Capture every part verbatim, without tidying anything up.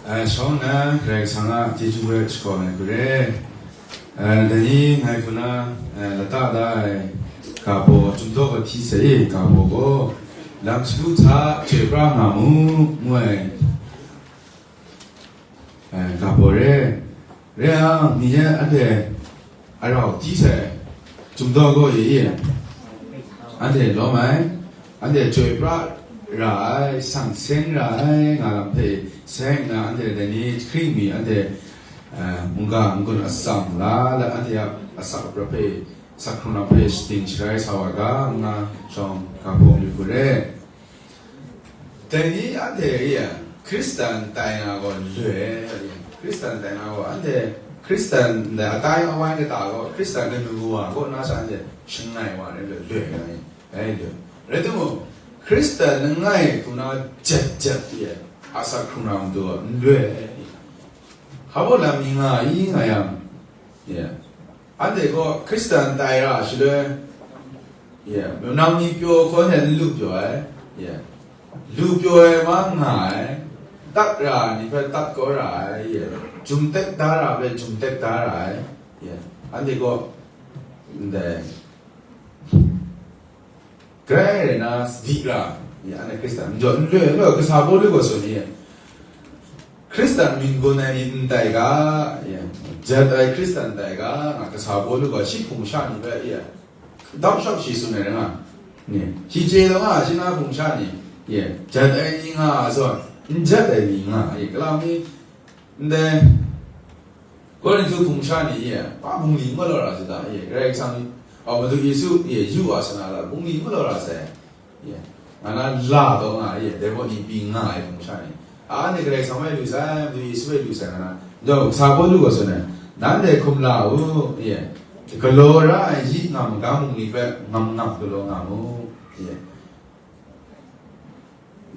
Ai, shawng nna, Karai Kasang a chyeju hpe shakawn ai hku re. Ai, dai ni ngai hku na, ai, lata da ai, ga baw, Chyum daw gaw hti sai e, ga baw gaw, lam shagu hta chyoi pra nga mu, ngu ai, ai, ga baw re. Re yang, mi e anhte a rau hti sai, Chyum daw gaw e, anhte lawm ai, anhte chyoi pra ra ai, sang seng ra ai, nga lam hpe seng nna, anhte dai ni hkring mi, anhte, eh, mungga n-gun atsam la, la, anhte a asak rap hpe, asak hkrung lam hpe shating sharai sa wa ga, nga shawng ga hpawng lu hku re. Dai ni anhte e, Hkristan tai na gaw loi, Hkristan tai na gaw, anhte Hkristan ndai atai awai kata gaw, Hkristan kanu wa kaw na sha anhte shangai wa rai loi, loi ai, rai loi. Rai timung, Hkristan langai hku na jat jat e, asak hkrung na matu gaw n loi. Hpa baw lam mi nga i nga yang, ye, anhte gaw Hkristan tai ra shaloi, ye, manang mi pyaw hkawn e n lu pyaw ai, ye, lu pyaw ai ma nga ai, tat ra ai ni hpe tat kau ra ai, ye, jum tek da ra ai hpe jum tek da ra ai, ye, anhte gaw ndai grai rai na sadi ra, ye, anhte Hkristan n jaw n loi n loi, kasa Pawlu gaw tsun ni, Hkristan myin gun ai ni n tai ga, ye, jat ai Hkristan tai ga, nga kasa Pawlu gaw shi hpung sha ni hpe, ye, dau shawk shi tsun ai rai nga, ni, shi chye taw nga, shi na hpung sha ni, ye, jat ai ni nga a zawn, n jat ai ni nga, ye, kalang mi, ndai, Korinhtu hpung sha ni, ye, pa bungli n galaw ra sai da, ye, Karai Kasang, a, Madu Yesu, ye, yu wa sa na la, bungli n galaw ra sai, ye, nga na la taw nga, ye, dai gaw ni pyi nga ai hpung sha ni, a, ni Karai Kasang hpe lu sai, Madu Yesu hpe lu sai nga na, dau sa Pawlu gaw tsun ai, nanhte hkum la u, ye, galaw ra ai yi ngam ga bungli hpe ngam ngam galaw nga mu, ye.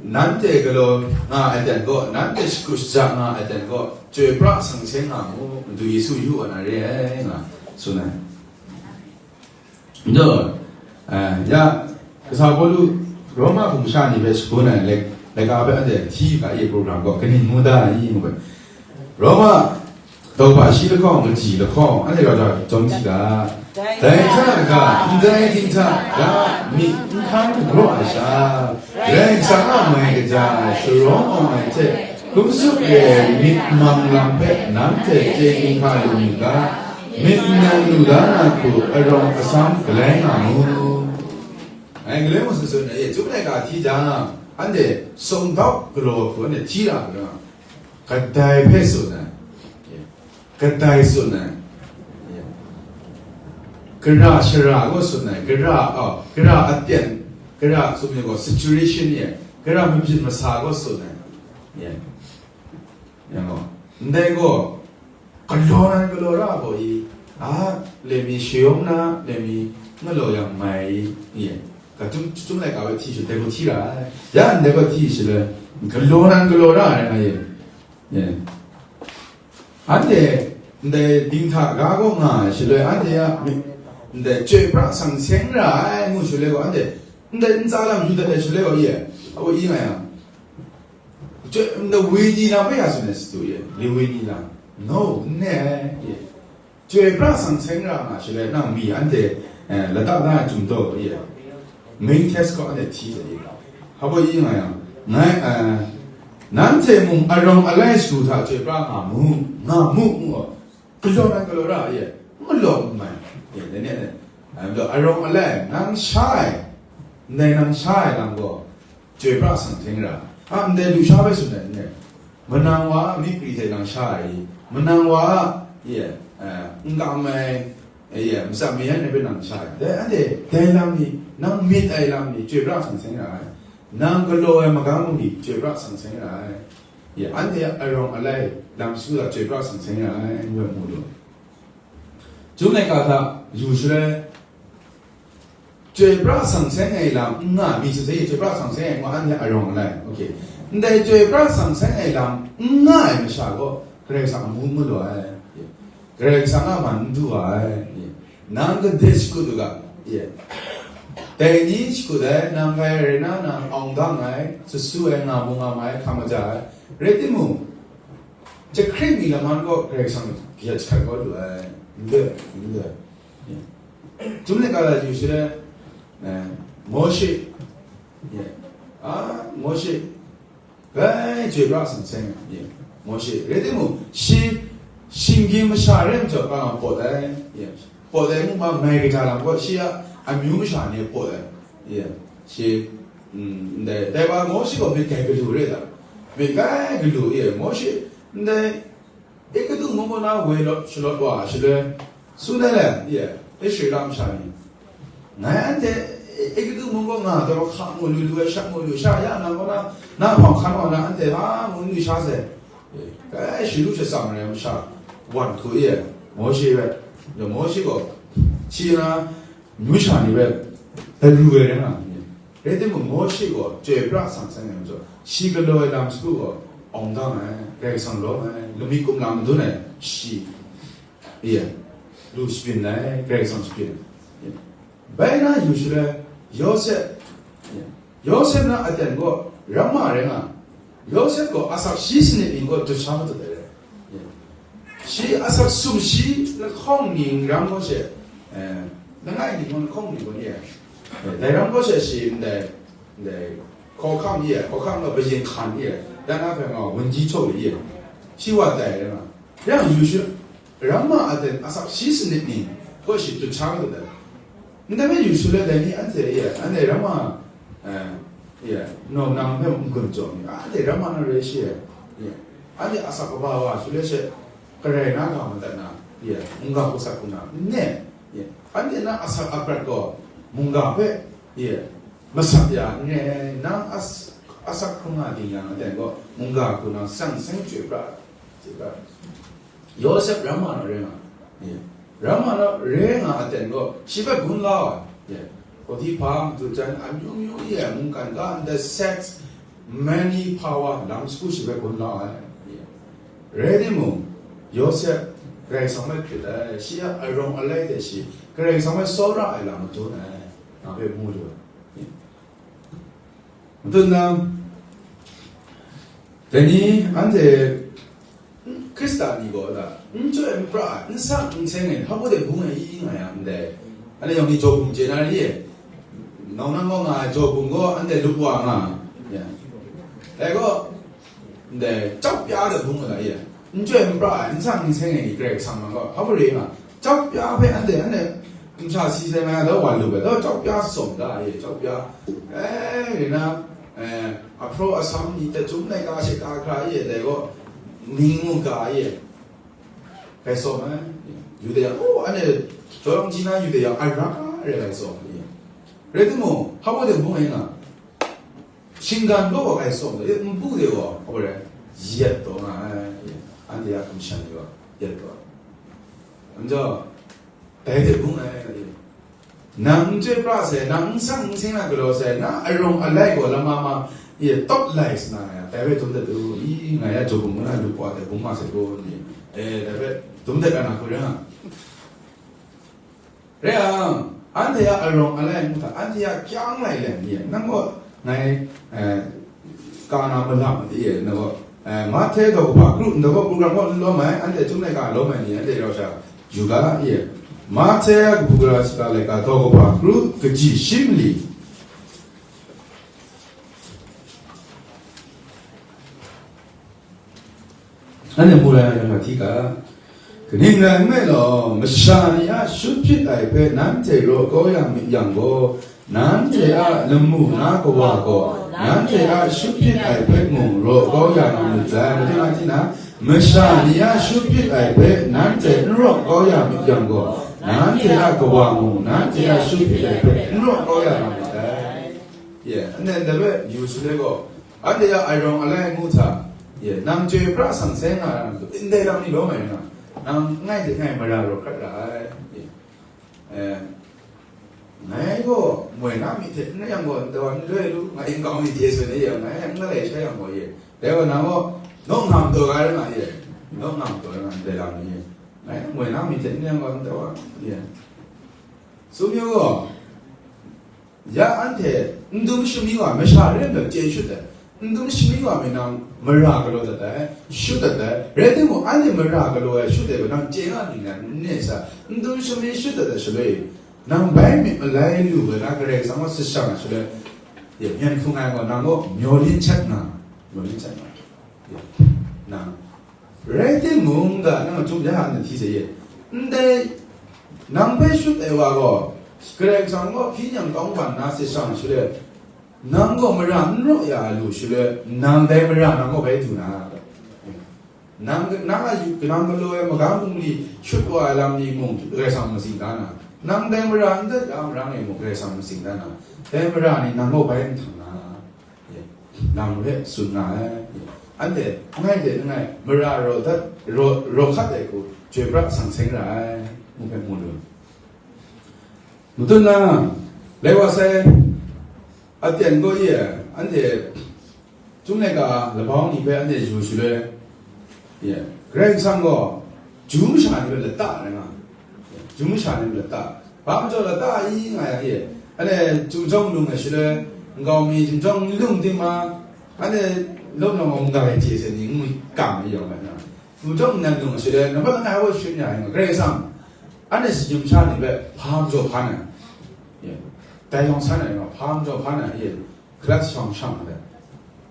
Nanhte galaw nga ai ten gaw, nanhte shakut shaja nga ai ten gaw, chyoi pra sang seng nga mu, Madu Yesu yu wa na re ai, nga tsun ai. Njaw, eh, ya, kasa Pawlu, Roma hpung sha ni hpe shagun ai lek-, laika hpe anhte hti ga i program gaw kaning ngu da i ngu ai. Roma, Tauhpa shi lahkawng, kaji lahkawng, anhte rau jawm hti ga. Dai hta kaga, ndai dinghta ga myit n hkan raw ai sha, Karai Kasang a mai kaja sharawng awng ai hte, hkum tsup re ai myit mang lam hpe nanhte chye ginhka lu mu ga, myit n yang lu da na hku arawng asam galai nga mu. Ngai galoi mung tsun tsun ai, Chyum laika hti jang, anhte sawng dau galaw hku anhte hti ra ai, kadai hpe tsun ai, kadai tsun ai, gara shara gaw tsun ai, gara, oh, gara apyan, gara tsun ai gaw situation ye, gara mabyin masa gaw tsun ai, ye. Yang gaw, ndai gaw, galaw nan galaw ra gaw i, a, lemi shayawng na, lemi galaw yang mai i, ye. Ka Chyum, Chyum laika hpe hti shaloi, dai gaw hti ra ai. Ya ndai gaw hti shaloi, galaw nan galaw ra ai, nga ye. Ye. Anhte, ndai dinghta ga gaw nga ai shaloi, anhte a myit, ndai chyoi pra sang seng ra ai, ngu shaloi gaw, anhte, ndai ntsa lam yu dat ai shaloi gaw, ye, a gaw i nga yang, Chyoi, nda woi ni lam hpe ya tsun ai satu ye, li woi ni lam. No, n ne ai, ye. Chyoi pra sang seng ra nga shaloi, nang mi anhte, eh, lata na ai Chyum daw, ye. Main text gaw anhte hti ai, ye. Hpa baw i nga yang, ngai, eh, nanhte mung arawng alai shagu hta chyoi pra nga mu, nga mu, ngu gaw, galaw nan galaw ra, ye, n galaw n mai, ye, dai ni, dai, eh, arawng alai, nang sha ai, ndai nang sha ai lam gaw, chyoi pra sang seng ra, a, ndai lusha bai tsun ai, n dai, manang wa a myi pri hte nang sha ai, manang wa a, ye, eh, n kam ai, eh, ye, matsat mayan ai hpe nang sha ai, dai, anhte, dai lam ni, nang myit ai lam ni, chyoi pra sang seng ra ai, nang galaw ai magam ni, chyoi pra sang seng ra ai. Ya, anhte a arawng alai lam su la chyoi pra sang seng ya ai, n rai mu lu. Chyum laika hta yu shaloi, chyoi pra sang seng ai lam n nga, mi su se, chyoi pra sang seng ai ngu, anhte arawng alai. Okay. Ndai chyoi pra sang seng ai lam n nga ai masha gaw, Karai Kasang amu n galaw ai. Karai Kasang a man n du ai. Nang gade shakut u ga, ye. Dai ni shakut ai, nang hkai rai na, nang awng dang ai, sut su ai, nga mu nga ma ai, hkam kaja ai. Rai timung, Jahkring mi lam man gaw Karai Kasang kayat jahkat kau lu ai. Ndai, ndai. Jum le kala yu shi le, eh, Mawshe. Ah, Mawshe. Bai, chyoi pra seng seng, ye, Mawshe, rai timung, shi, shinggyim masha re ai majaw, kang pawt ai, ye, pawt ai mung ma, mai kaja lam gaw, shi a amyu masha ni pawt ai, ye, shi, mm, ndai, dai wa Mawshe gaw myit kai galu re ai ta? Myit kai galu, ye, Mawshe, ndai, Egutu mung kaw na woi lawt shalawt wa shaloi, tsun ai le, ye, Israela masha ni, ngai anhte Egutu mung kaw nga taw hka mu lu lu ai, shat mu lu sha ya, nang kaw na, na hpawng hkan wa na, anhte hpa mu lu sha sai. Kai shi lu shatsam rai masha wan hku ye, Mawshe rai, ya Mawshe gaw, shi na, Myu sha ni hpe taru ai rai nga, rai timung, Mawshe gaw chyoi pra seng seng ai majaw, shi galaw ai lam sagu gaw awng dang ai, Karai Kasang lawm ai, lami kumla madun ai, shi, ye, lu shabyin ai, Karai Kasang shabyin ai. Bai na yu shaloi, Yawsep, ye, Yawsep na aten gaw ramma rai nga, Yawsep gaw asak shi sanit ning gaw dut sha matut ai rai. Shi asak sumshi lahkawng ning ram gaw she, eh, langai ning gaw lahkawng ning gaw ni ai. Dai ram gaw she shi ndai, ndai, hkawhkam ni ai, hkawhkam gaw kayin hkan ni ai, dan a hpe nga wunji htaw ni ai, shi wa tai rai nga. Yang yu shi, ramma aten asak shi sanit ning gaw shi dut sha matut ai. Ndai hpe yu shaloi dai ni anhte e, anhte ramma, eh, e, nau nang hpe n-gun jaw mi, anhte ramma na rai shi e, e, anhte asak kaba wa shaloi she, karai na ga madat na, e, mungga hku sat hku na, n ne, e, anhte na asak aprat gaw mungga hpe, e, masat ya n re, nang as-, asak hkrum nga ting yang, anhte gaw mungga hku na sang seng chyoi pra, chyoi pra. Yawsep ramma na rai nga, ye, ramma na rai nga aten gaw, shi hpe gun la ai, ye, Potiphar madu jan amyu myu ye, mungkan ga nta sex, many power, lam sagu shi hpe gun la ai, ye. Rai timung, Yawsep Karai Kasang hpe hkrit ai, shi a arawng alai hte shi Karai Kasang hpe tsawra ai lam madun ai, nga hpe mu lu ai, ye. Madu na, dai ni anhte Hkristan ni gaw la, n chyoi n pra ai, n sang n seng ai, hpa baw de bung ai i nga yang ndai. Anhte yawng ni jaw bum chye na ri e. Nau nang gaw nga ai jaw bum gaw anhte lup wa nga ai. Ya. Dai gaw, ndai, chap ya de bung nga la i e. N chyoi n pra ai, n sang n seng ai ni Karai Kasang ma gaw, hpa baw re nga. Chap ya hpe anhte, anhte, Nsa si sai nga, dau wa lu ai, dau chawk pya sawm da e, chawk pya. Eh, ri na, eh, ahpraw asam ni hte chyum laika shika hkra e, dai gaw, ning mu ga e. Kai sawm ai, Yuda yang, oh, anhte, Jawlawng ji na Yuda yang, ai ra, re kai sawm ai. Rai timung, hpa baw de bung ai nga, shinggan gaw wa kai sawm ai, npu de gaw, hpa baw re, yet taw nga ai, anhte a kamsham ni gaw, yet taw ai. Anhte, Dai hte bung ai, nang n chyoi pra sai, nang n sang n seng na galaw sai, na arawng alai gaw lama ma, e, tawt lai sa na ya, dai hpe dum dat u, i, nga ya jaw bum na lup wa dai bung ma sai gaw ni, e, dai hpe dum dat na hku rai nga. Rai yang, anhte a arawng alai ngu hta, anhte a kyang lai lai ni, nang gaw ngai, e, ka na malam made e, nang gaw, e, Mahte daw kahpa kru, nang gaw program kaw n lawm ai, anhte chyum laika lawm ai ni, anhte rau sha, Yu ga, ye. Mahte a kabu gara shaka laika daw kaba kru kaji shi mali. Anhte mu la yang hti ga, kaning rai nme law, masha ni a shut hpyit ai hpe nanhte raw kau ya myit yang gaw, Nanhte a lamu na kawa gaw, nanhte a shut hpyit ai hpe mung raw kau ya na myit dai. Madu na hti na, masha ni a shut hpyit ai hpe nanhte n raw kau ya myit yang gaw, nanhte a kawa mung, nanhte a shut hpyit ai hpe n raw kau ya na myit dai. Ye, anhte ndai hpe yu shaloi gaw, anhte a ai rawng alai ngu hta, ye, nang chyoi pra sang sai nga ai lam, ndai lam ni lawm ai nga, nang ngai hte ngai mara raw hkrat ra ai. Ye. Eh, ngai gaw moi na myit hte n rai yang gaw, ndawa n loi lu, ngai nkau mi hte tsun e yang, ngai n galai shai yang gaw ye. Dai gaw nang gaw, naw ngam taw ga rai nga ye, naw ngam taw rai nga ndai lam ni ye. Ngai moi na myit hte n rai yang gaw, ndawa ye. Sum yu gaw, ya anhte n dum shami wa masha re ai chye shut ai. N dum shami wa mi nang mara galaw dat ai, shut dat ai, rai timung, anhte mara galaw ai, shut ai gaw nang chye nga myit n rai sa, n dum shami shut dat ai shaloi, nang bai myit malai lu ai na Karai Kasang gaw sashang ai shaloi, ya, myen hkrung ai gaw nang gaw myaw lin chat nga, myaw lin chat nga, ya, nang rai timung, ga nang a htum ya na hti se ye, ndai nang hpe shut ai wa gaw, Karai Kasang gaw hpyi nyang kau ban na sashang ai shaloi, nang gaw mara n raw ya ai lu shaloi, nang dai mara nang gaw bai du na, nang, nang a yu-, nang galaw ai magam bungli shut wa ai lam ni mung Karai Kasang matsing da na, nang dai mara n dat ya mara ni mung Karai Kasang matsing da na, dai mara ni nang gaw bai n htang na, nang hpe tsun nga ai. Anhte, ngai hte ngai, mara raw dat, raw, raw hkat ai hku, chyoi pra sang seng ra ai, ngu hpe mu lu. Matut na, lai wa sai, aten gaw ye, anhte, Chyum laika labau ni hpe anhte yu shaloi, ye, Karai Kasang gaw, Ju masha ni hpe lata rai nga, Ju masha ni hpe lata, hpa majaw lata i nga yang e, anhte Ju jawng lung ai shaloi, nkau mi Ju jawng lung ting ma, anhte lawt nawng mungga e hte se ni ngu kam ai yawng ai na, Ju jawng nnan lung ai shaloi, nampat langai hpe shut ya ai nga, Karai Kasang, anhte Ju masha ni hpe hpa majaw hpan ai, ye, dai yawng san ai nga, hpa majaw hpan ai, ye, hkrat shawng shang ai,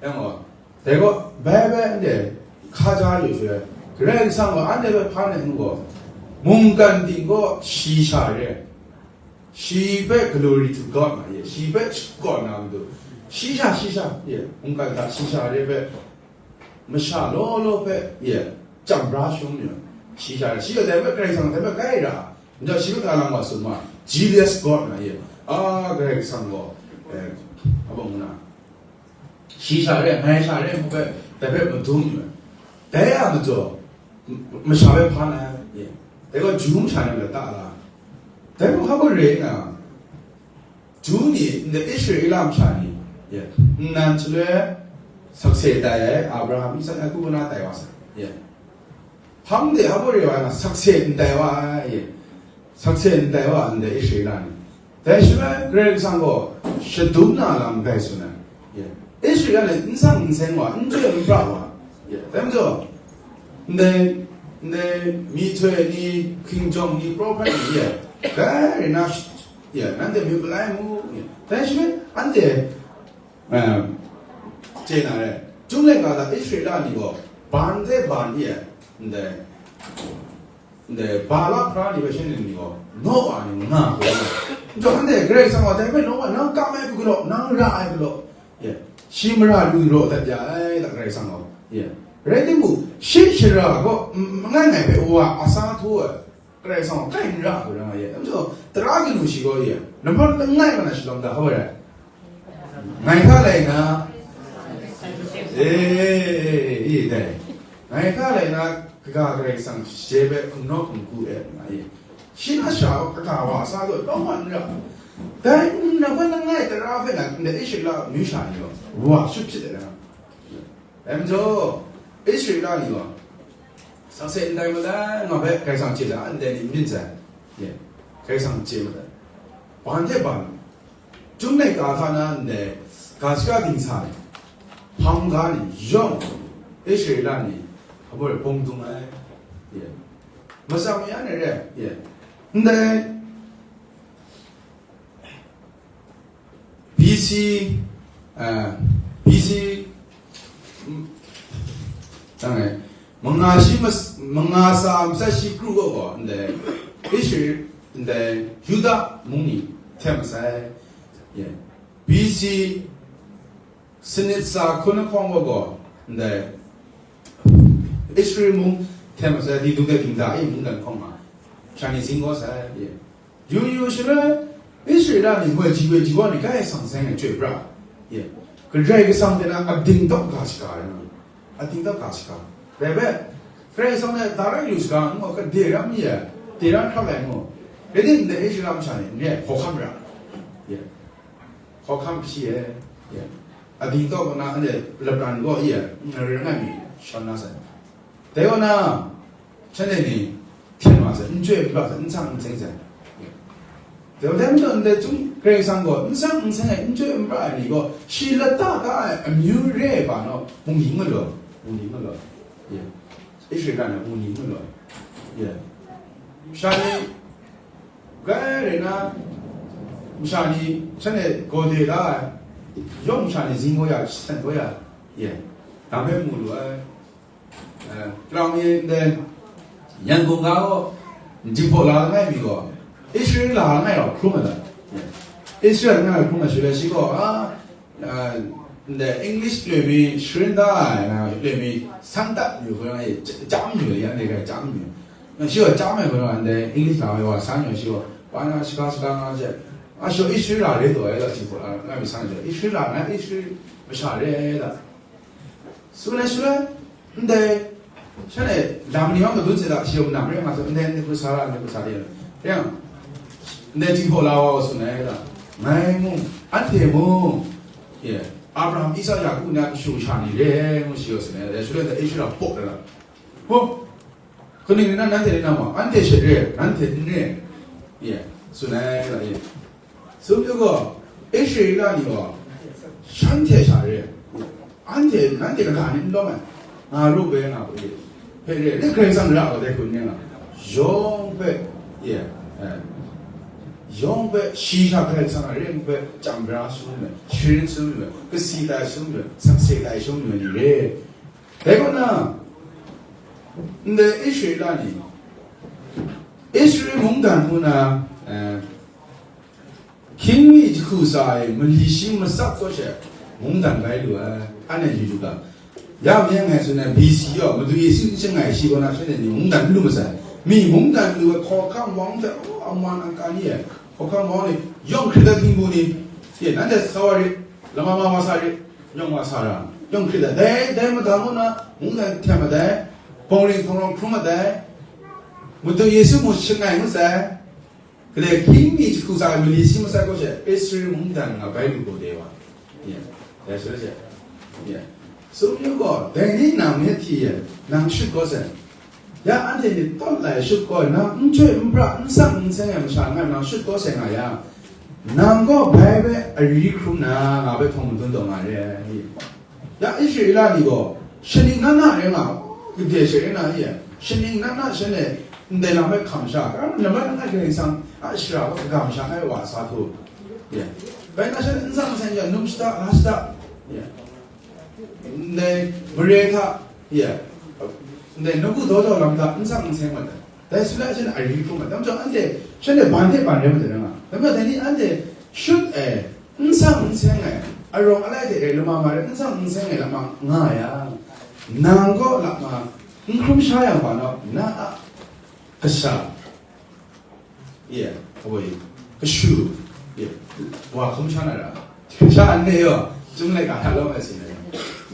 yang gaw, dai gaw, bai bai anhte hkaja yu shaloi, Karai Kasang gaw anhte hpe hpan ai ngu gaw, mungkan ting gaw shi sha re, shi hpe glory to God ma ye, shi hpe shakawn na matu, shi sha, shi sha ye, mungkan hta shi sha re hpe, masha law law hpe ye, chyam bra shum yu, shi sha re, shi gaw dai hpe Karai Kasang dai hpe kai ra, nja shi hpe ka lam wa sum ma, jealous God ma ye, a, Karai Kasang gaw, eh, abang na, shi sha re, ngai sha re, ngu hpe, dai hpe madun yu ai. Dai a majaw, m-, masha hpe hpa na ai, ye. Dai gaw Ju masha ni lata la. Dai gaw hpa gaw re nga, Ju ni, ndai Israela masha ni, ye, nnan shaloi sakse tai ai, Abraham, Isak, Yaku na tai wa sai, ye. Hpang de hpa gaw re wa ai nga, sakse n tai wa ai, ye. Sakse n tai wa ai ndai Israela ni. Dai shaloi Karai Kasang gaw shadum na lam bai tsun ai. Ye. Israela ni n sang n seng wa, n chyoi n pra wa. Ye. Dai majaw, ndai, ndai myihtoi ni, hkingjawng ni, prophet ni, ye, bai rai na, ye, nanhte myit malai mu, ye. Dai shaloi anhte, eh, chye na re, Chyum laika hta Israela ni gaw ban hte ban, ye, ndai, ndai, Bala hpra ni hpe shanhte ni gaw, Noa ni nga hkrum ai. Nhtawm anhte Karai Kasang gaw dai hpe Noa, nang kam ai hku galaw, nang ra ai galaw, ye, shi mara lu raw dat ya ai, da Karai Kasang gaw, ye. Rai timung, shi shara gaw, n-, n-, ngai ngai hpe wa a sa htu ai, Karai Kasang gaw kai n ra hku ra nga ye. Dai majaw, tara kanu shi gaw, ye, namhpa langai ma na shalawm da, hpa rai? Ngai hta lai na, e, e, e, e, dai. Ngai hta lai na, kaga Karai Kasang she hpe hkum naw hkum hku e nga ye. Shi na sha kaga wa sa gaw, tawng wa n ra. Dai n na hpa langai tara hpe na, ndai Israela amyu sha ni gaw, wa shut hpyit ai na. Dai majaw, Israela ni gaw, sakse n tai malai, nga hpe Karai Kasang chye ai, ndai ni myit sai. Ye, Karai Kasang chye ai. Ban hte ban, Chyum laika hta na ndai ga shaka dingsa ni, hpang ga ni yawng, Israela ni, hpa gaw bawng dung ai. Ye. Matsam ya ni re, ye. Ndai B C, uh, B C, mm, dang e, manga shi mas-, manga sa masat shi kru gaw gaw, ndai, Israel, ndai, Yuda mung ni htem masai, ye, B C, sanit sa hkun lahkawng gaw gaw, ndai, Israel mung htem masai, di dung de ging da e mungdan hkawng ma, sha ni sing gaw sai, ye. Yu yu shaloi, Israela ni ngoi ji woi ji wa ni kai sang seng ai chyoi pra, ye, Karai Kasang hte na ading tawk ga shaga ai na, ading tawk ga shaga. Dai hpe, Karai Kasang hte da rai lu shaga, ngu, ka de ram mi ai, de ram hkrak ai ngu, rai timung, ndai Israela masha ni n re ai, hkawhkam ra, ye, hkawhkam hpyi ai, ye, ading tawk na, anhte lapran gaw, ye, n rai rai nga mi, shawn na sai. Dai kaw na, shanhte ni hten wa sai, n chyoi n bak sai, n sang n seng sai. Dai majaw ndai chyum Karai Kasang gaw n sang n seng ai, n chyoi n pra ai ni gaw, shi lata ka ai amyu re ai hpa naw, mungdi mung law, mungdi mung law. Ye. Israela ni mungdi mung law. Ye. Masha ni, grai rai na, masha ni, shanhte gawde da ai, yawng masha ni zing gaw ya, san gaw ya. Ye. Dang hpe mu lu ai. Plang mi ndai, Yangon ga gaw, Jinghpaw la langai mi gaw, Israel la langai rau hkrum ai ta? Israel langai rau hkrum ai shaloi shi gaw, a, a, ndai English loi mi sharin da ai, na loi mi sang dat mi hkoi na, chyam mi, ya ndai ga chyam mi. Na shi gaw chyam ai hkoi na, ndai English la ai wa san yawng shi gaw, wa na shaka shaka nga she, a, shi gaw Israel la re taw ai, la Jinghpaw la langai mi san ai, Israel la ngai, Israel masha re ai ta? Shaloi, shaloi, ndai, shanhte lam ni yawng madun se da, shi yawng nam re nga se, ndai, ndai hku sa ra, ndai hku sa re. Yang, ndai Jinghpaw la wa wa tsun ai da, ngai mung, anhte mung, ye, Abraham, Isak, Yaku ni a kashu kasha ni re ngu shi wa tsun ai, shaloi ndai Israela baw da la. Ho, Kaning rai nna nanhte rai na ma? Anhte she re, nanhte n re. Ye, tsun ai, ye. Tsun yu gaw, Israela ni gaw, shanhte sha re. Anhte, nanhte kaga ni n lawm ai. Nga ru bai nga hpe, ye. Hpe re, ni Karai Kasang ra gaw dai hku n ring a. Yawng hpe, ye, eh. Yawng hpe, shi sha Karai Kasang a ring hpe, chyam bra sung ai, sharin sung ai, kasi tai sung ai, sakse tai sung ai ni re. Dai kaw na, ndai Israela ni, Israel mungdan ngu na, eh, hkying mi jahku tsa e mali shi matsat kaw she mungdan bai lu ai, anhte yu yu ga. Ya myen ngai tsun ai B C yaw, Madu Yesu n shangai shi kaw na shanhte ni mungdan n lu masai. Mi mungdan lu ai hkawhkam wang hte, oh, aman angka ni e, hkawhkam wang ni, yawng hkrit ai hpingbu ni, ye, nanhte sa wa rit, lama ma wa sa rit, yawng wa sa ra, yawng hkrit ai. Dai, dai mada ngu na, mungdan hten madai, bawng ring hpung rawng hkrum madai, Madu Yesu mung shangai ngut sai, gade hkying mi jahku tsa ai mali shi matsat kaw she, Israel mungdan nga bai lu gaw de wa. Ye, dai shaloi she, ye. Sum yu gaw, dai ni nang myit hti ye, nang shut kawt sai. Ya anhte myit tawt lai shut kawt, nang n chyoi n pra, n sang n seng ai masha langai nang shut kawt sai nga yang, nang gaw bai hpe ari hkrum na, nga hpe htawng madun taw nga re ai. Ya Israela ni gaw, shaning na na rai nga, gade she rai na, ye, shaning na na shanhte ndai lam hpe hkam sha, karam namai langai Karai Kasang a shara gaw kaga masha ngai wa sa htu, ye, bai na shanhte n sang n seng ya, num shada, la shada, ye. Ndai mare hta, ya, ndai nawku daw daw lam hta n sang n seng mat ai. Dai shaloi shanhte a ri hkrum ai. Dai majaw anhte, shanhte ban hte ban rai mat ai rai nga. Dai majaw dai ni anhte shut ai, n sang n seng ai, arawng alai hte rai lama ma rai, n sang n seng ai lama nga yang, nang kaw lama n hkrum sha yang hpa nau, na a kasha, ye, kabai, kashu, ye, wa hkum sha na ra. Sha nne yaw, Chyum laika hta lawm ai sin ai.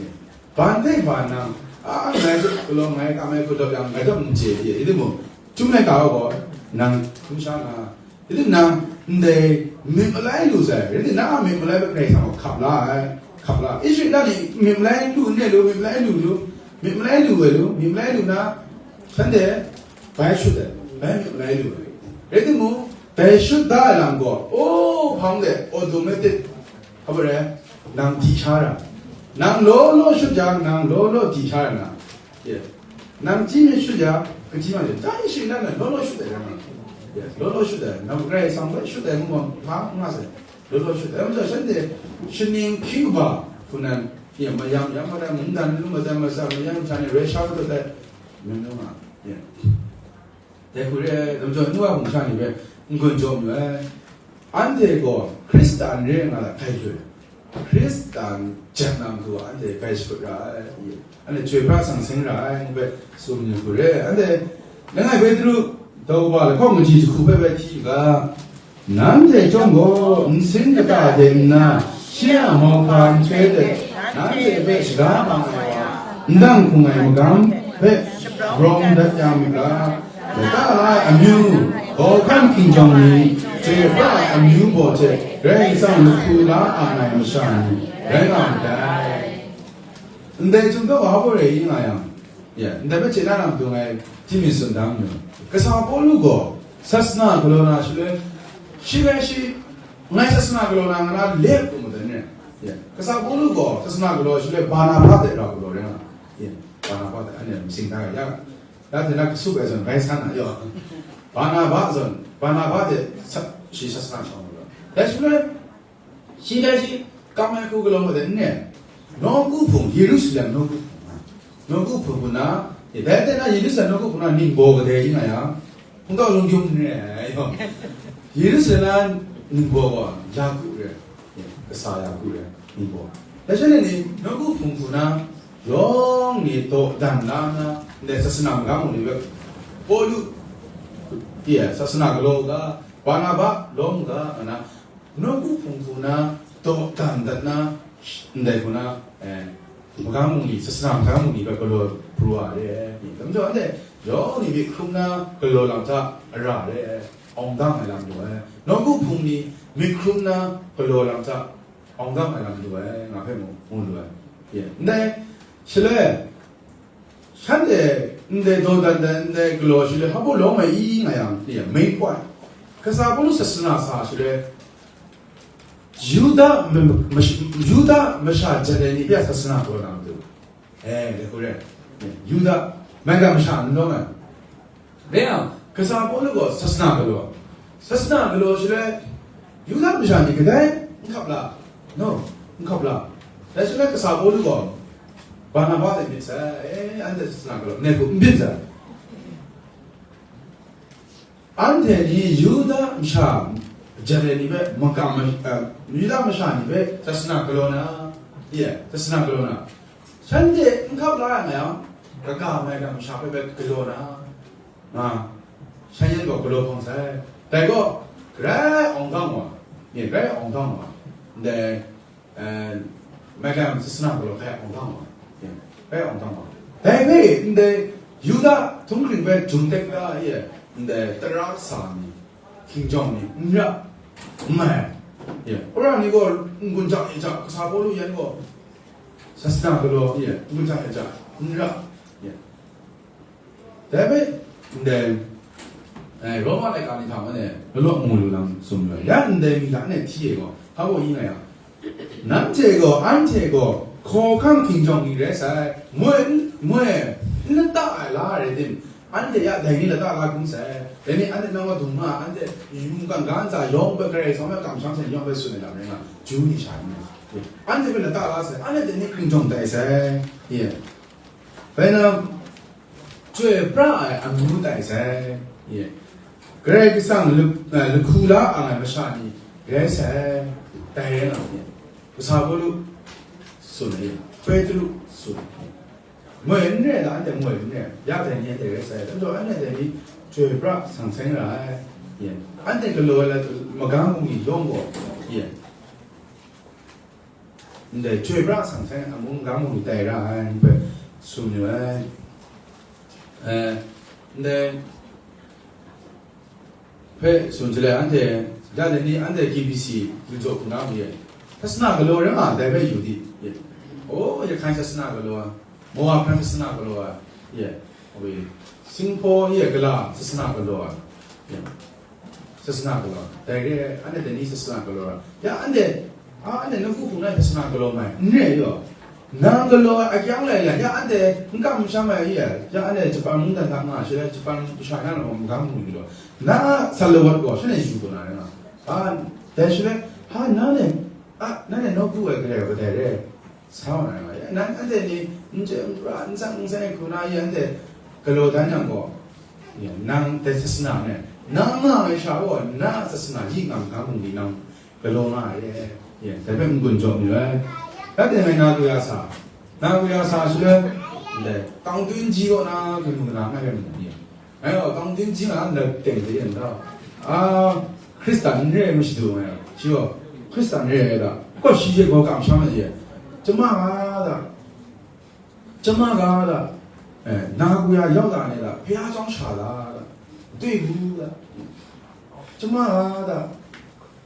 Ye. Ban hte ban nang, a, ngai hte galaw, ngai kam ai hku dawp yang, ngai dawp n chye, ye, i timung, Chyum laika gaw, nang hkum sha na, i timung nang, ndai myit malai lu sai, rai timung, na a myit malai hpe Karai Kasang gaw hkap la ai, hkap la. Israela ni myit malai lu n lu, myit malai lu lu, myit malai lu ai lu, myit malai lu na, shanhte, bai shut ai, bai myit malai lu ai. Rai timung, dai shut da ai lam gaw, o, hpang de, automatic, hpa rai, nang di sha ra. Nang law law shut jang, nang law law di sha ra na. Ye. Nang chyi myit shut jang, kachyi ma jang, dai shi nan law law shut ai ra na. Ye, law law shut ai, nang Karai Kasang bai shut ai ngu ma, hpa nga sai. Law law shut ai. Dai majaw shanhte, shaning hpyi kaba, hku nan, ye, mayam, yam madan, mungdan, lu madan, masa, mayam, sha ni, rai sha kata dai, myit nu nga. Ye. Dai hku re ai, dai majaw, nu a hpung sha ni hpe n-gun jaw mayu ai. Anhte gaw Hkristan re nga la hkai hkyu ai, Hkristan jan na matu anhte grai shakut ra ai, anhte chyoi pra sang seng ra ai, ngu hpe tsun yu hku re ai. Anhte, langai Petru, daw wa lahkawng kaji jahku hpe bai hti u ga, Nanhte chyawm gaw nsin kata de nna, shi a mauhpa nhtoi de nanhte hpe shaga bang ai wa, n dang hkung ai magam hpe rawng dat ya mu ga, lata la ai amyu, hkawhkam hkinjawng ni, chyoi pra ai amyu baw hte Karai Kasang lahpu la a ai masha ni rai nga ndai. Ndai chyum gaw hpa baw rai nga yang, ya, ndai hpe chye na lam dung ai hti mi tsun dang mu. Kasa Pawlu gaw sasana galaw na shaloi, Shi rai shi, ngai sasana galaw na nga na le hku madan re. Ye. Kasa Pawlu gaw sasana galaw shi le Barnaba hte rau galaw rai nga. Ye. Barnaba hte anhte masing da ya. Ya hte na kasu bai zawn bai san na yaw. Barnaba zawn, Barnaba hte sa, shi sasana shawng galaw. Dai shi le, shi dai shi, kam ai hku galaw madan re. Nawku hpung, Yerusalem nawku hpung na. Nawku hpung hku na, ye, dai hte na Yerusalem nawku hpung na ningbaw kadai yin nga yang, hpungtau lung yum n re ai yaw. Yerusalem na ningbaw gaw Yaku re, kasa Yaku re, ningbaw. Dai sha ni, nawku hpung hku na, yawng ni dawdan la nna, ndai sasana magam ni bai, Pawlu, ye, sasana galaw ga, Barnaba lawm ga, nga na, nawku hpung hku na, dawdan dat na, ndai hku na, eh, magam bungli, sasana magam bungli bai galaw pru wa re ai. Dai majaw anhte yawng ni myit hkrum na galaw lam hta ara re ai, awng dang ai lam lu ai. Nawku hpung ni myit hkrum na galaw lam hta awng dang ai lam lu ai, nga hpe mu, mu lu ai. Ye. Ndai, shaloi, shanhte ndai dawdan dan ndai galaw shaloi, hpa baw lawm ai i nga yang, ye, mei kawai. Kasa Pawlu sasana sa shaloi, Yuda ma-, mash-, Yuda masha jet ai ni hpe a sasana galaw na matu. Eh, de hku re. Yuda, maigan masha n lawm ai. Dai yang, kasa Pawlu gaw sasana galaw. Sasana galaw shaloi, Yuda masha ni kadai n hkap la. No, n hkap la. Dai shaloi kasa Pawlu gaw, Barnaba hte myit sai, eh, anhte sasana galaw, ndai hku n byin sai. Anhte ni Yuda masha jet ai ni hpe makam ma-, eh, Yuda masha ni hpe sasana galaw na, ye, sasana galaw na, shanhte n hkap la ai nga yang, kaga maigan masha hpe bai galaw na, nga, shan yan gaw galaw hpang sai. Dai gaw, grai awng dang wa, ye, grai awng dang wa, ndai, eh, maigan sasana galaw hpe awng dang wa, ye, hpe awng dang wa. Dai hpe ndai Yuda htunghkring hpe jum tek da, ye, ndai tara kasa ni, hkinjawng ni, n ra, n mai, ye, wora ni gaw n-gun ja e ja, kasa Pawlu yan gaw sasana galaw, ye, n-gun ja e ja, n ra, ye. Dai hpe, ndai, eh, Roma laika ni hta ma e, galaw mu lu lam tsun lu ai. Ya ndai mi hta anhte hti e gaw, hpa baw yin nga yang, nanhte gaw, anhte gaw, hkawhkam hkinjawng ni rai sai, moi n, moi n lata ai la rai tim, anhte ya dai ni lata la hkrum sai, dai ni anhte nang wa dung nga, anhte mungkan ga ntsa yawng hpe Karai Kasang hpe kamsham sai yawng hpe tsun ai lam rai nga, Ju ni sha ni, anhte hpe lata la sai, anhte dai ni hkinjawng tai sai, ye. Bai na, chyoi pra ai amu tai sai, ye. Karai Kasang lu-, eh, lahku la ang ai masha ni rai sai, dai rai nga, ye. Kasa Pawlu tsun ai, Petru tsun ai. Moi n re ai, anhte moi n re ai, ya dai ni anhte rai sai, dai majaw anhte dai ni chyoi pra sang seng ra ai, ye. Anhte galaw ai lat, magam bungli yawng gaw, ye. Ndai chyoi pra sang sai, amu n ga mu tai ra ai, npe tsun yu ai. Eh, ndai hpe tsun jale, anhte, ya dai ni, anhte K B C, yu jaw hku na mu ye. Sasana galaw rai nga, dai hpe yu di, ye. O, Yahkai sasana galaw ai, Moab hpe sasana galaw ai, ye. Awi, Singhpaw, ye, gala, sasana galaw ai, ye. Sasana galaw, dai re ai, anhte dai ni sasana galaw ra. Ya anhte, a, anhte nawku hpung na sasana galaw mai, n re ai yaw. Nang galaw ai akyang lai lai, ya anhte n kam n sham ai ya, ya anhte Japan mungdan hta nga, shi rai Japan masha na lam magam mu galaw. Na Salawat gaw, shanhte yu kau na rai nga. A, dai shi rai, ha, nanhte, a, nanhte nawku ai kadai wa kadai re? Sa wa na rai nga, ya, nan anhte ni n chye n pra, n tsang n tseng ai hku na, ya anhte galaw dan yang gaw, ya, nang dai sasana e, nang nga ai sha gaw, na sasana yi nga magam bungli nang galaw nga ai, ya, dai hpe n-gun jaw mayu ai. Ya dai ngai na ku ya sa, na ku ya sa shaloi, ndai, kangtun ji kaw na, kanu kana ngai rai mu ni? Ngai gaw kangtun ji nga ndai teng de yen ga, a, Hkristan n re ai mashadu ngai, shi gaw Hkristan re ai da, kaw shi hte gaw kamsham ai, chyama ga da, chyama ga da, eh, na ku ya yawng ga ni da, Bhaya chyawm sha la da, dui bu da, chyama ga da,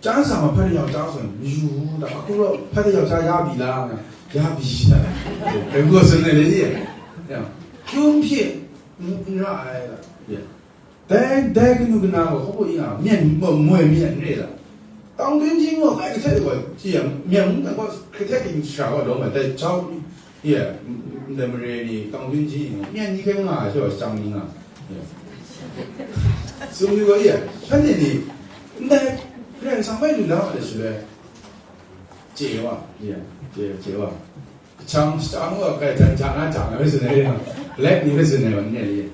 ကျမ်းစာမှာ ဖတ်တဲ့ယောက်ျားဆိုရင် မယူဘူးတဲ့။ အခုတော့ ဖတ်တဲ့ယောက်ျား ရပြီလား။ ရပြီတဲ့။ ဘယ်လိုဆိုနေလဲ။ ကျုံးဖြစ် ရအဲဒါ။ Dai, dai kanu kana gaw hkawhpu yin a, myen, mo-, moi myen re la. Tang dun jing gaw, kai kahtet gaw, chi yang, myen mung gaw, kahtet ging shara gaw lawm ai, dai jau, ye, ndai mare ni, tang dun jing gaw, myen ni kai nga ai, chyawm ni nga, ye. Sum ni gaw, ye, shanhte ni, ndai, Karai Kasang bai lu la wa de shaloi, chye wa, ye, chye, chye wa. Kachang shachang wa kai jan ja na jang na bai tsun ai, black ni bai tsun ai, wan ne li.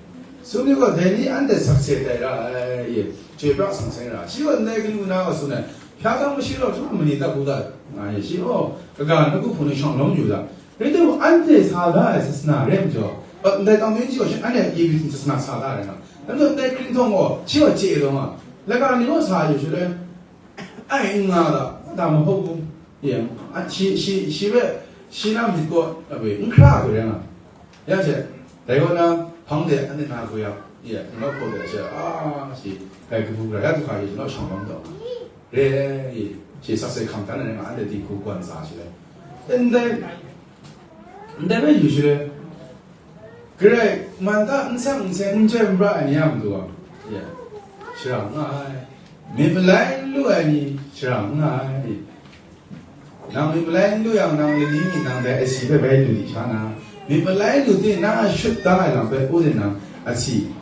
Sum ni gaw, dai ni anhte sakse tai ra ai, ye, chyoi pra sang seng ra. Shi gaw ndai kanu na wa tsun ai, hpya kang mashi rau chyawm mani tat bu dat, nga ye, shi, oh, kaga nawku hpung ni shawng lawm yu dat. Rai timung, anhte sa da ai sasana rai majaw, ndai tang myit shi gaw, shi anhte A B C sasana sa da ai na. Nang gaw ndai hkring htawng gaw, shi gaw chye ai taw nga, laika ni gaw sa yu shaloi, ai n nga da, da ma hpaw gu, ye, a, shi, shi, shi hpe, shi na myit gaw, a, we, n hkra ai rai nga. Ya she, dai kaw na, hpang de, anhte na hku ya, ye, n hpaw de she, a, shi, kai kabu gara ya du hkra ye, naw shang bang taw. Re, ye, shi sakse hkam htan ai rai nga, anhte dinghku gawn tsa shi le. Ndai, ndai bai yu shi le. Karai man hta n sang n seng n chyoi n pra ai ni a matu gaw, ye, shara n nga ai. Myit malai n lu ai ni shara n nga ai. Nang myit malai n lu yang, nang lani mi nang dai asi hpe bai lu di sha na, myit malai lu ting, nang a shut da ai lam hpe u de nang, asi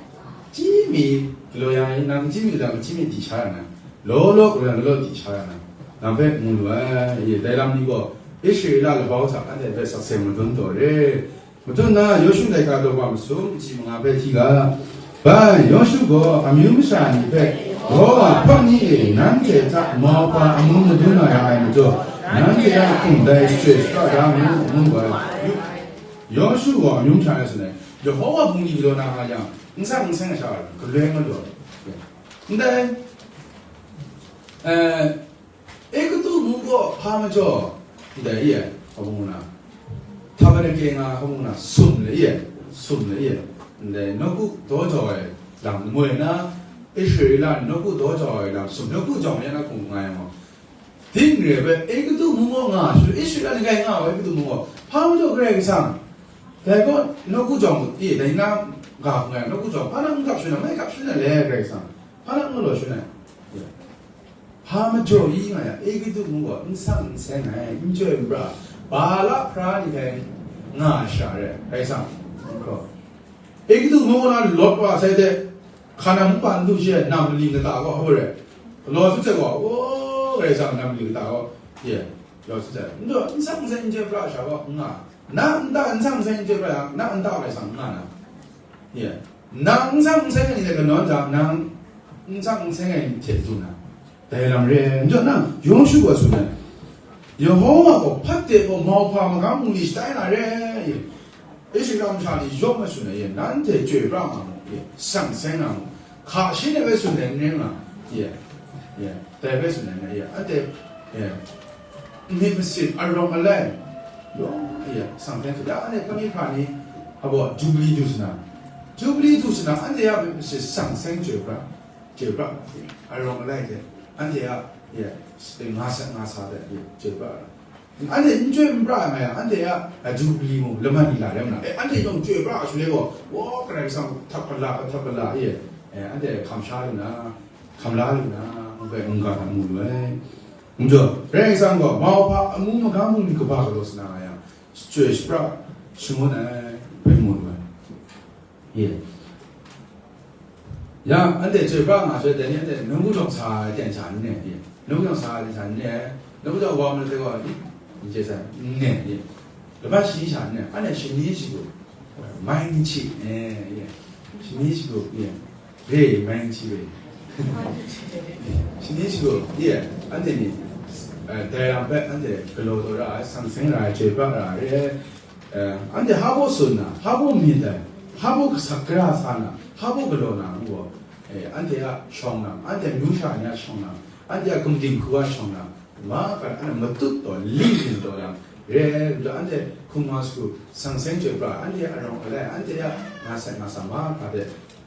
chyi mi galaw ya ai, nang chyi mi lam chyi mi di sha ya na, law law galaw yang law law di sha ya na, nang hpe mu lu ai. Ye, dai lam ni gaw, Israela labau hta anhte hpe sakse madun taw re. Matut na Yawshu laika daw wa masum, kaji manga hpe hti ga. Bai, Yawshu gaw amyu masha ni hpe, Yawhawwa hpawt ni e nanhte hta mauhpa amu madun na ra ai majaw, nanhte a hkum dai shachyoi shapra da mu, ngu ai. Yawshu gaw amyu masha ni tsun ai, Yawhawwa bungli galaw na nga yang, n sang n seng ai sha, galoi nga lu ai. Ndai, eh, Egutu mung gaw hpa majaw, ndai e, hpa mung na, Tabernakle nga hpa mung na, sum le e, sum le e, ndai nawku daw jau ai lam moi na, Israela nawku daw jau ai lam sum, nawku jau ya na hkum nga yang gaw, ding re ai, Egutu mung gaw nga, Israela ni grai nga ai Egutu mung gaw, hpa majaw Karai Kasang, dai gaw nawku jau mu, e, dai na ga hkung ai nawku jau, hpa na n gap sha na, mai gap sha na le Karai Kasang, hpa na n galaw sha na. Hpa majaw i nga yang, Egutu mung gaw n sang n seng ai, n chyoi n pra, Bala hpara ni hpe nga ai sha re, Karai Kasang, n hkraw. Egutu mung na lawt wa sai hte, Hkana mung pa n du shi ai, nam mali kata gaw, hpa re, galaw sut sai gaw, o, Karai Kasang nam mali kata gaw, ye, galaw sut sai. N du, n sang n seng n chyoi pra sha gaw, n nga. Na nta n sang n seng n chyoi pra yang, na nta Karai Kasang n nga na. Ye. Nang n sang n seng ai ni hte kanawn hta, nang n sang n seng ai ni hte du na. Dai lam re ai. Majaw nang, Yawshu gaw tsun ai, Yawhawwa gaw hpat de gaw mauhpa magam bungli shatai na re ai. Israela masha ni yawng ai tsun ai, nanhte chyoi pra nga mu, sang seng nga mu. Hka shin ai bai tsun ai n rai nga, ye, ye, dai bai tsun ai, ye, anhte, ye, myit masin arawng alai, yawng, ye, sang seng, ya, anhte hpa ni hpa ni, abaw, Jubili du sa na, Jubili du sa na, anhte a myit masin sang seng chyoi pra, chyoi pra, arawng alai hte, anhte a, ye, nga sa, nga sa de, ye, chyoi pra. Anhte n chyoi n pra ai mai yang, anhte a, a, Jubili mung, laman ni la rai nna, e, anhte yawng chyoi pra shaloi gaw, wa, Karai Kasang htak hpala, htak hpala, e, e, anhte hkam sha lu na, hkam la lu na, ngu ai mungga hta mu lu ai. Majaw, Karai Kasang gaw, mauhpa amu magam bungli kaba galaw sa na nga yang, shachyoi shapra shangun ai, bai mu lu ai. Ye. Ya, anhte chyoi pra nga shaloi, dai ni anhte nawku jawng sa ai ten sha n ne, ye. Nawku jawng sa ai ten sha n ne, nawku jawng wa madat ai gaw, n chye sai, n ne, ye. Laban shani sha n ne, anhte shani shagu, mai n chyi, eh, ye. Shani shagu, ye. Re, mai n chyi re. Shani shagu, ye. Anhte ni, eh, dai lam hpe anhte galaw taw ra ai, sang seng ra ai, chyoi pra ra ai, re. Eh, anhte hpa baw tsun na, hpa baw myit ai, hpa baw kasak kara sa na, hpa baw galaw na, ngu gaw, eh, anhte a shawng na, anhte myu sha ni a shawng na, anhte a gumding hku a shawng na, ma kan anhte matut taw, ling ling taw yang, re ai majaw anhte hkum nga shagu, sang seng chyoi pra, anhte a arawng alai, anhte a nga sai nga sa ma hpa hte,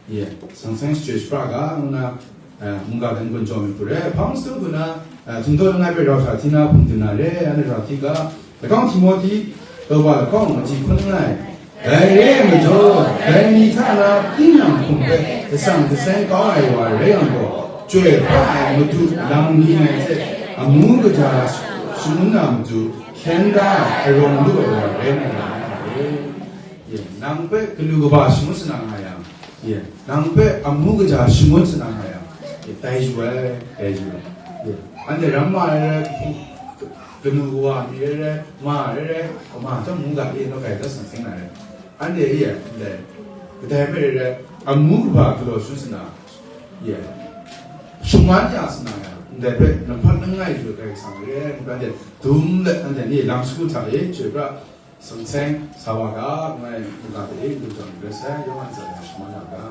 Ye, sang seng shachyoi shapra ga, ngu na, eh, mungga dan gun jaw mi hku re, hpang sung hku na, eh, htung daw langai hpe rau sa hti na hpung du na re, anhte rau hti ga, lakawng Timohti, daw ba lakawng, machyi hkun langai, Dai re ai majaw, dai ni hta na tinang hkum hpe dasang daseng kau ai wa rai yang gaw, chyoi hpa ai Madu lam ni ngai hte amu kaja shangun na matu hkyen da ai, arawng lu ai wa rai nga ai. Ye, nang hpe kanu kaba shangun sa na nga yang, ye, nang hpe amu kaja shangun sa na nga yang, ye, dai yu ai, dai yu ai. Ye, anhte ramma ai rai, kanu kawa mi rai rai, ma rai rai, kama chyawm mungga e nawk ai dat sang seng na rai. Anhte e ai ndai, kadai hpe rai rai, amu kaba galaw shangun sa na, ye, shungman ya sa na ya, ndai hpe nampat langai yu ai Karai Kasang re ai, anhte dum let, anhte ni lam sagu hta e chyoi pra, seng seng sa wa ga, ngai mungga hpe e lu jang rai sai, yawng a ntsa ya shungman ya ga.